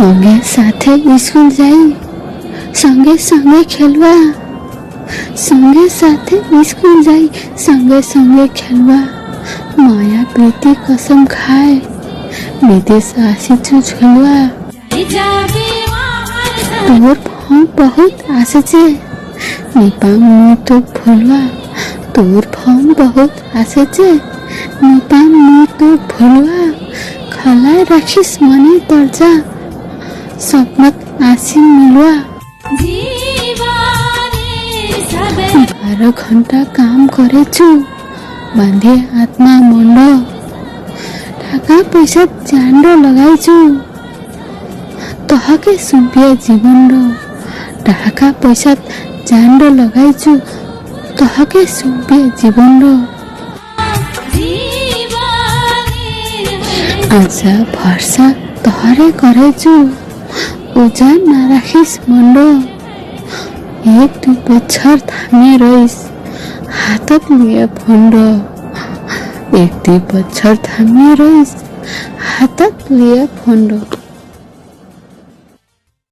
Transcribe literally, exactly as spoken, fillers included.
सँगे साथे स्कुल जाई, सँगे सँगे खेल्बा। सँगे साथे स्कुल जाई, सँगे सँगे खेल्बा। माया प्रीति कसम खाए, विदेश आसिचु झुल्बा। तोर फर्म बहुत आसेचे, नेपाम मुई तोक भुल्बा। तोर फर्म बहुत आसेचे, नेपाम मुई तोक भुल्बा। खलाय राखिस मने तर्जा, सपनत आसिम मिल्बा। बाह्र घण्टा काम करेचु, बाँधे आत्मा मन्द। टाका पैसा जान्डो लगाइचु, तहके सुम्पिया जीवनरो। टाका पैसा जान्डो लगाइचु, तहके सुम्पिया जीवनरो। आशा भर्सा तहरे करेचु, उजान नाराखिस मन्द। एक दुई बच्छर थामे रइस, हातत लिया फन्द। एक दुई बच्छर थामे रइस, हातत लिया फन्द।